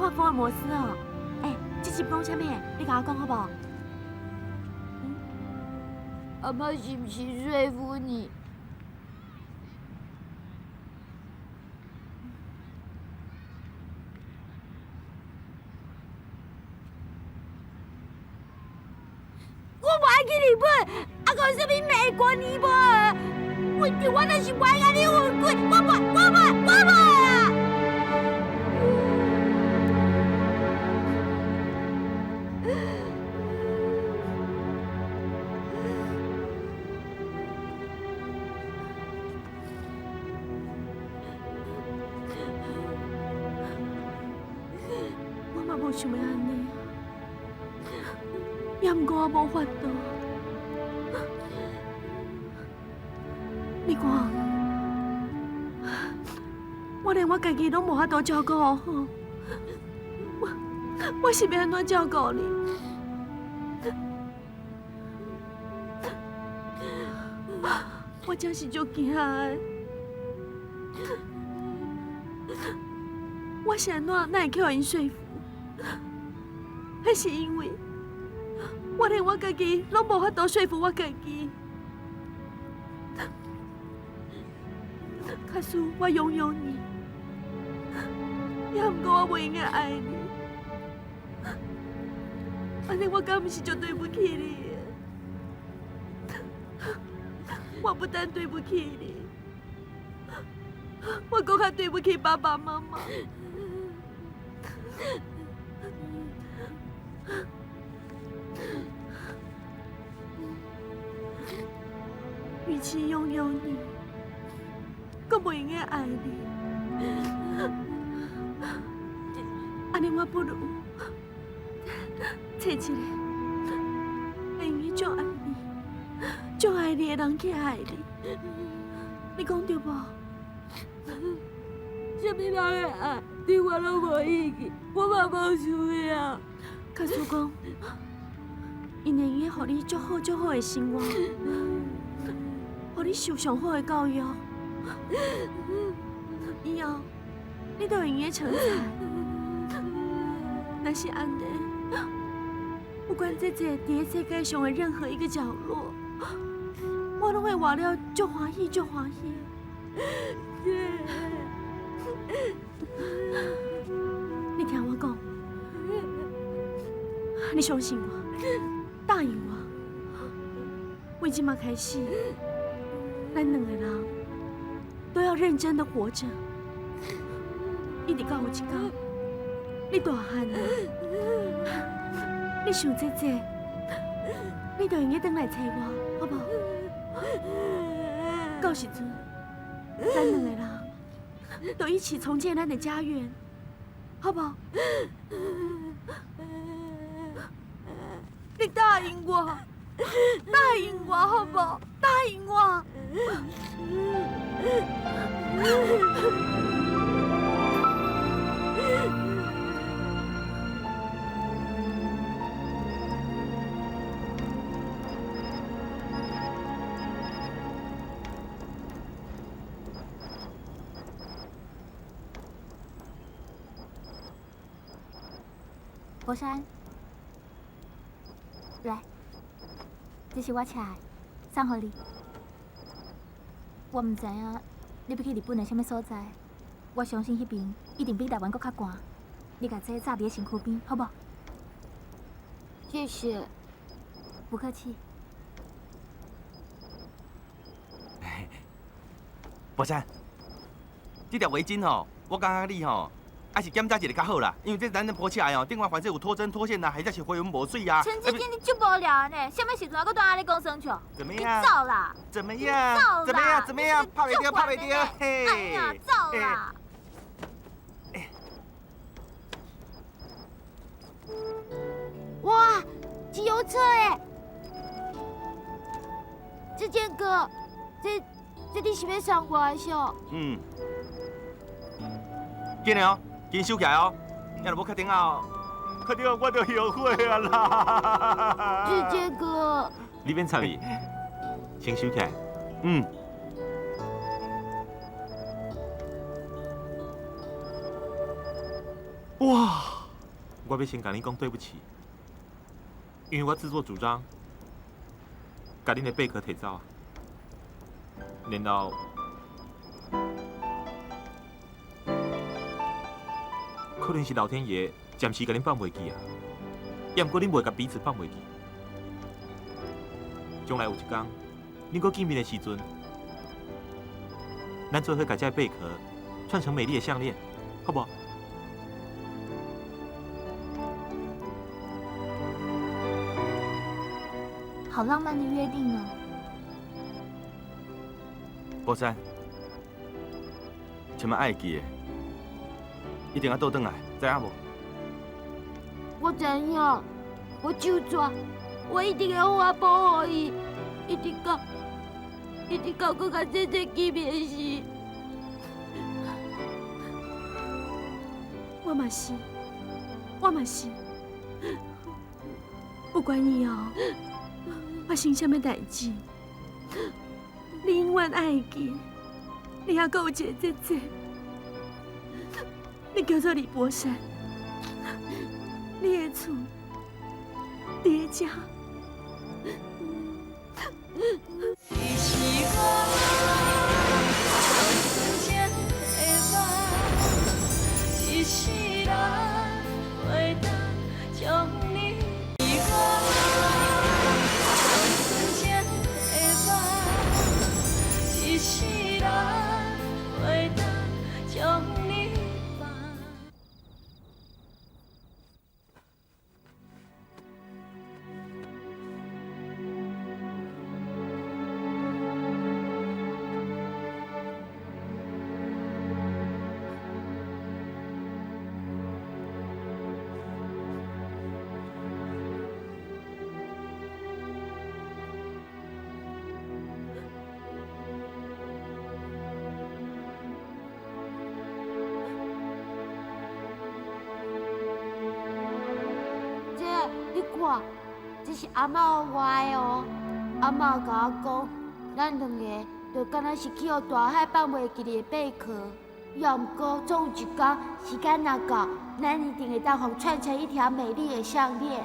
看福爾摩斯哦，欸，這集講啥物？你共我講好無？阿嬤是毋是說服你？我無愛去日本，啊，講啥物美國、尼泊爾，我就是無愛共你分開，我無，我無，我無啊！我嘛無想欲按呢，也毋過我無法度。你看，我連我家己攏無法度照顧好，我是欲按怎照顧你？我真是足驚的。我是按怎哪會去予𪜶說服？彼是因為我連我家己攏無法度說服我家己。假使我擁有你，也毋過我袂用得愛你，按呢我敢毋是就對不起你？我不但對不起你，我阁较对不起爸爸妈妈。与其拥有你，阁袂用得爱你，按呢我不如找一个会用得足爱你、足爱你的人去爱你。你讲对无？啥物人的爱，对我拢无意义，我嘛无需要。假使讲，𪜶会用得予你足好足好的生活，予你受上好的教育，以后你都会用得成才。若是按呢，不管姐姐伫世界上的任何一个角落，我拢会活了足欢喜，足欢喜。你听我讲，你相信我，答应我，为这马开始，咱两个人都要认真的活着，一直到有一天，你大汉了，你想这这，你就用得转来找我，好无？到时阵，咱两个人都一起重建咱的家园，好无？你答应我，答应我，好无？答应我。博山，来，这是我车的，送予你。我毋知影你欲去日本的啥物所在，我相信彼边一定比台湾阁较寒。你共这扎伫咧身躯边，好无？谢谢。不客气。博山，这条围巾吼，我感觉你吼。还是检查一下较好啦，因为这咱婆车的哦，顶悬凡势有脱针脱线啦，或者是花纹无水啊。陈志坚，你足无聊的呢，啥物时阵还阁蹛咧讲耍笑？怎么样？你走啦！怎么样？怎么样？怎么样？拍袂著，拍袂著，嘿！哎呀，走啦！哇，骑油车哎！志坚哥，这你是欲送我的是？嗯。紧的哦。紧收起来哦，要是无确定啊，确定我就后悔啊啦！志坚哥，你免插伊，先收起来。嗯。哇！我欲先共你讲对不起，因为我自作主张，共恁的贝壳提走啊，然后。可能是老天爷暂时共恁放袂记啊，也毋过恁袂共彼此放袂记。将来有一天，恁阁见面的时阵，咱做伙共这贝壳串成美丽的项链，好无？好浪漫的约定哦。博山，千万爱记的。一定要倒转来，知影无？我知影，我手抓，我一定会好好保护伊，一直到，一直到阁共姐姐见面时。我嘛是，我嘛是，不管以后发生啥物代志，你永远爱会记，你还阁有一个姐姐。你叫做李博山，你的厝伫遮。一世人袂当将你遗忘，从前的梦，一世人袂当。看，这是阿嬷予我的哦。阿嬷共我讲，咱两个就敢若是去予大海放袂记的贝壳。也毋过，总有一天时间若到，咱一定会当予串成一条美丽的项链。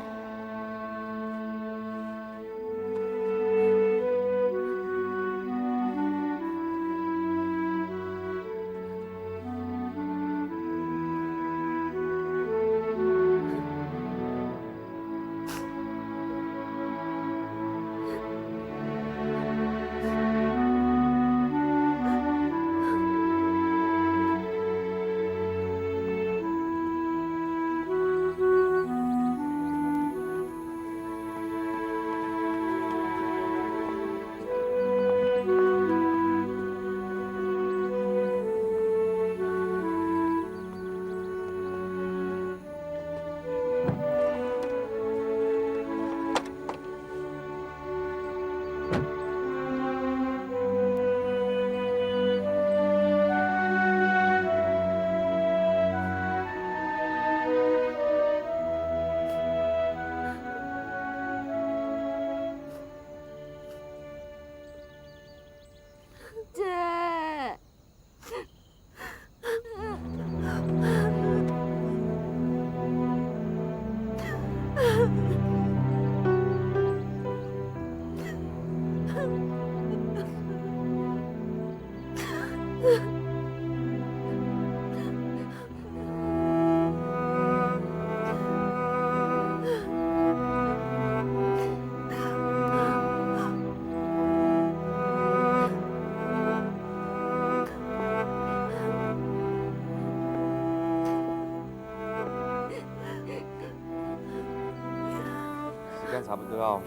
时间差不多哦。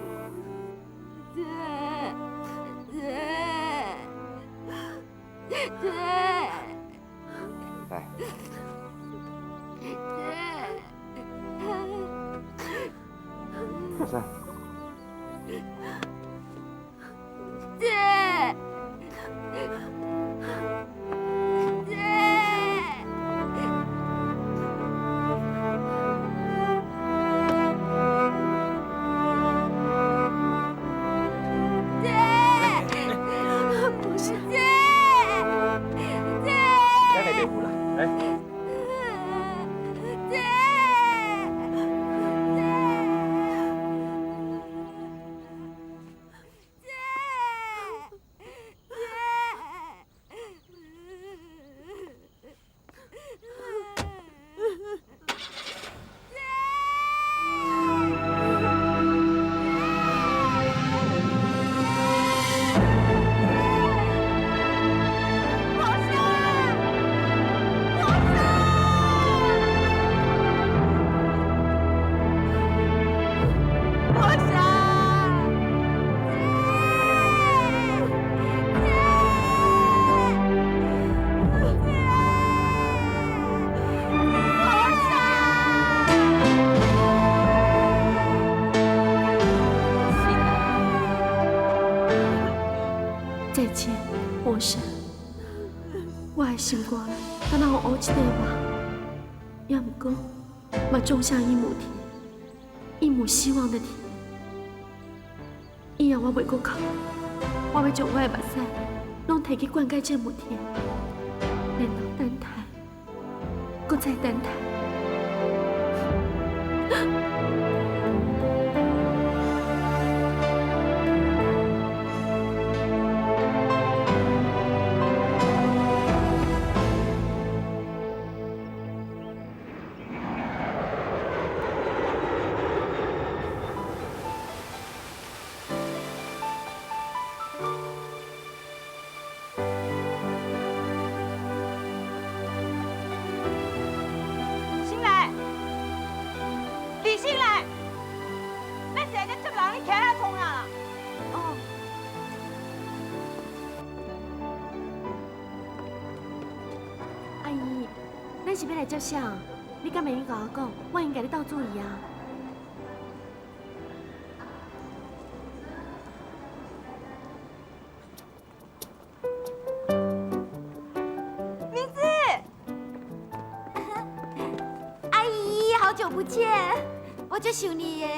姐，姐，姐，来。姐。上。姐，姐。不是，姐，姐，咱来对付啦，来。姐，再见，博士。我的心肝内敢若予乌一块肉，也毋过嘛种下一亩田，一亩希望的田。以后我袂阁哭，我欲将我的目屎拢提去灌溉这亩田，然后等待，阁再等待。新来，李新来，咱是来这接人，你徛遐创啥啦？哦。阿姨，咱是欲来接谁？你敢袂用共我讲，我应该咧斗注意啊。明子，阿姨，好久不见，我足想你的。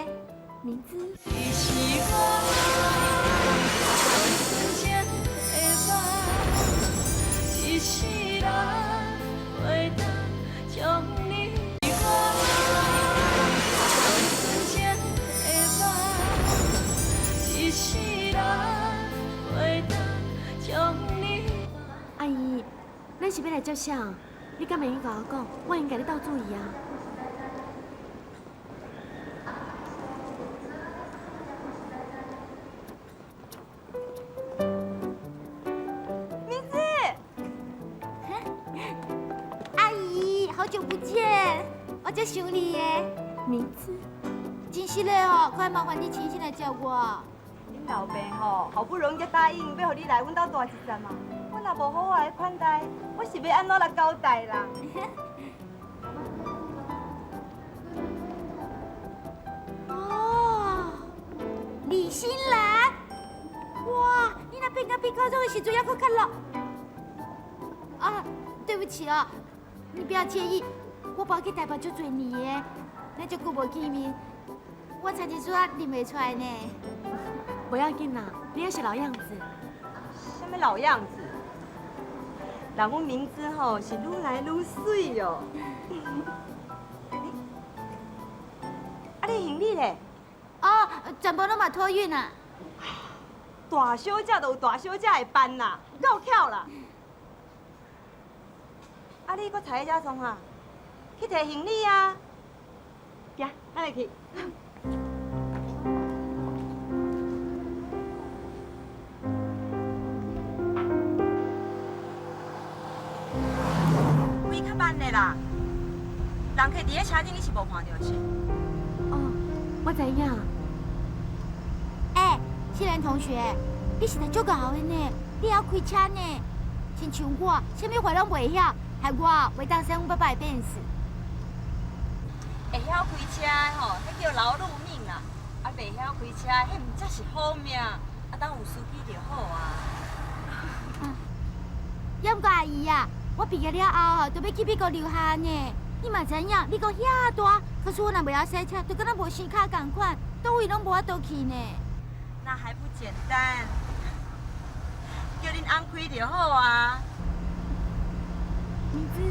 明姿。阿姨，咱是欲來接誰？你敢會用共我講？我應該咧鬥注意啊。明姿，阿姨，好久不見，我足想你的。明姿，真實的哦，快麻煩你親身來接我。恁老爸吼，好不容易才答應欲予你來阮兜蹛一陣嘛。我若無好好來款待，我是欲按怎來交代啦？哦，李新蘭，哇，你若變甲比高中的時陣猶閣較老。啊，對不起哦，你不要介意，我無去台北足濟年的，咱足久無見面，我差一絲仔認袂出來呢。不要緊啦，你還是老樣子。啥物老樣子？人阮明姿吼是愈來愈媠哦。啊，你行李咧？哦，全部攏嘛托運啊。大小姐就有大小姐的範啦，有夠巧啦。啊，你閣坐佇遮創啥？去提行李啊！行，咱來去。開較慢的啦，人客佇咧車頂，你是無看著是？哦，我知影。欸，新蘭同學，你實在足𠢕的呢，你會曉開車呢，親像我，啥物話攏袂曉，害我袂當使阮爸爸會變死。會曉開車的吼，彼叫勞碌命啦；啊，袂曉開車，彼毋才是好命。啊，當有司機就好啊。也毋過阿姨啊。我畢業了後吼，就欲去美國留學呢。你嘛知影，美國遐大，可是我若袂曉駛車，就敢若無生跤仝款，佗位攏無法度去呢。那還不簡單，叫恁翁開就好啊。明姿，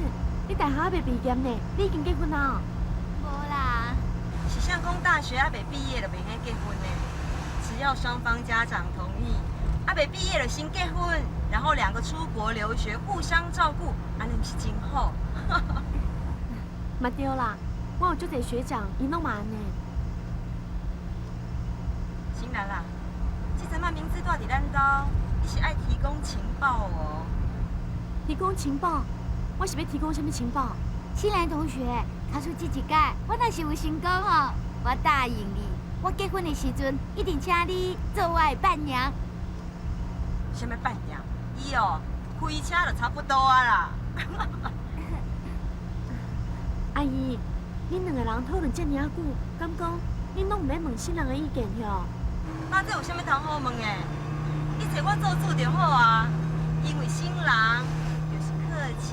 你大學猶未畢業呢，你已經結婚啊？無啦。是啥講大學猶未畢業就袂使結婚呢？只要雙方家長同意，猶未畢業就先結婚。然後兩個出國留學，互相照顧，按呢毋是真好？嘛對啦，我有足濟學長，𪜶攏嘛按呢。新蘭啦，這陣仔明姿蹛佇咱兜，你是愛提供情報哦？提供情報？我是欲提供啥物情報？新蘭同學，假使這一擺我若是有成功吼，我答應你，我結婚的時陣一定請你做我的伴娘。啥物伴娘？伊哦，開車就差不多啊啦。阿姨，恁兩個人討論遮爾久，敢講恁攏毋免問新人的意見喲？那這有啥物通好問的？你揣我做主就好啊，因為新郎就是客謙。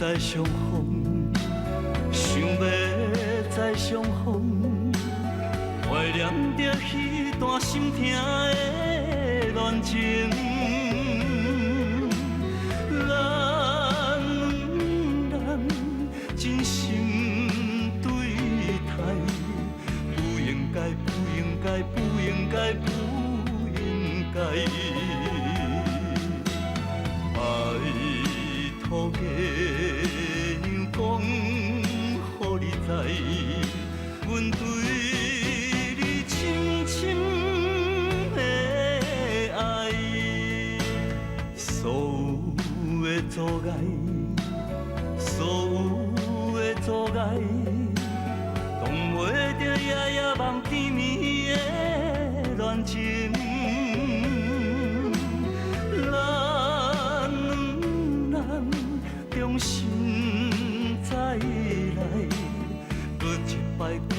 再相逢，想欲再相逢，懷念著彼段心疼的戀情。咱真心對待，不應該，不應該，不應該，不應該。拜託月娘講，予你知，阮對你深深的愛，所有的阻礙，所有的阻礙，擋袂著夜夜夢甜蜜的戀情。咱重新再來，閣一擺，閣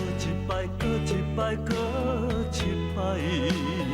擺閣一擺。